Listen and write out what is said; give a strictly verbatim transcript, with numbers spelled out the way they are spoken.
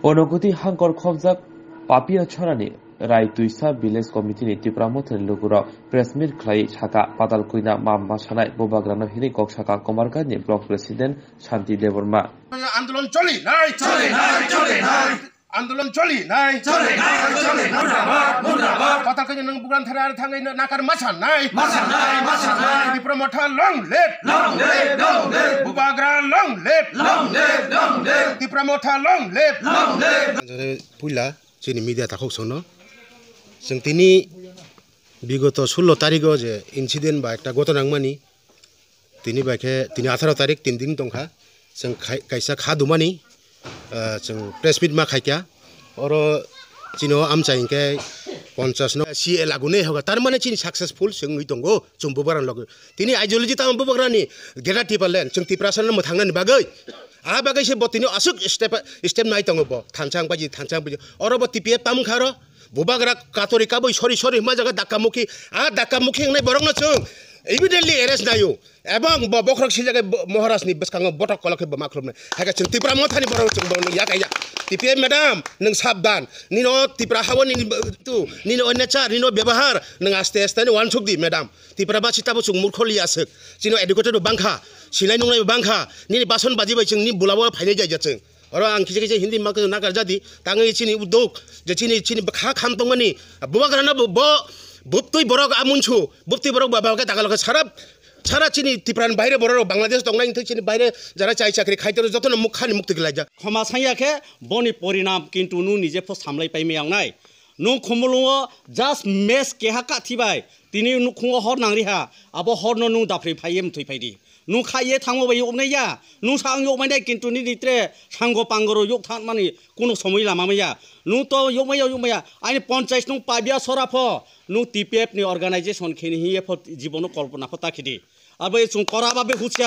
Onogoti hangkor khobjak Papia Chorani Rai Tuisa Village Committee ni Tipra Mothani lugurok press meet khlai saka, Patal Kuina ma masanai bubagrano hinwi kok saka Kumarghat ni Block President Shanti Debbarma. আন্দোলন চলি নাই, চলি নাই, চলি নাই। আন্দোলন চলি নাই, চলি নাই, চলি নাই। মুর্দাবাদ, মুর্দাবাদ। পাতাল কইনা nung bubagrani thani ar thangwi nakar masa nai, masa nai, masa nai। Tipra Motha long live, long live, long live। Bubagra long live, long live, long live। Tipra Motha long live, long live। Puila chini media takhuk songno chwng tini bigoto sullo tarigo je incident ba ekta gotona wngmani, tini bai khe tini atharo tarik tin din tongkha, chwng khai-, kaisa kha dumani, ah, chwng press meet ma khaikha, oro chini o amchai hinkhe ponchas no C A lagunai hoga, tar mane chini successful chwng wngwi tongo chwng bubagrani logi. Tini ideology tamo bubagrani Greater Tipraland, chwng Tiprasano mwthangnani bagwi. A bagwi se bo tini aswk step, step nai tongo bo. Thansa wng paiji, thansa wng paiji. Oro bo T P F tam wngkha ro. Bubagra katori kabui sori sori hwnma jaga dakka mukhi. A dakka mukhi wngnai borokno chwng immediately arrest naio. Ebong bo bokhorok sijagai bo-, Maharajni bwskango botok kolok khe bo ma khulumnai. Hakhe chwng Tipra Mothani borok chwng bono yakaya. T P F madam, nwng sabdan. Nino Tipra hawa nini b-, tu, nini o nature, nino bebahar, nwng aste aste ni wansuk di madam. Tipra basi tabo chwng murkho li aswk. Chini educated bo bangkha, sinai nungnai bo bangkha. Nini bason baji bai chwng ni bula bula phainai jai ja chwng. Oro ang kisa kisa Hindi mak nakar jadi, tangwi chini udok, je chini, chini kha kham tongmani, bubagrano bo, bo, buptwi borok a munsu, buptwi borok ba, ba, ba, dagal sara, sara chini Tipra ni baire borok Bangladesh tongnai, chini baire jara chai chakri khai toro jotono mukha ni mukti lai jak. Khoma sanya khe boni porinam kintu nu nije pho samlai pai me ang nai. Nung khumulungo just mes keha ka thibai, tini nukhungo hor nangri ha, abo hor no nung dapri phai ye mthwi phai di. Nung khai ye thango bai yok nai ya, nung sa ang yok mai nai kintu nini tre sango pangoro yok thang mani kuno somoi lama mai ya. Nung to yok mai ya, yok mai ya. Ani ponchais nung pabia sora pho, nung T P F ni organization khini hi ye pho jibono kolpona pho ta khidi. Abo ye chung kora ba be huchia.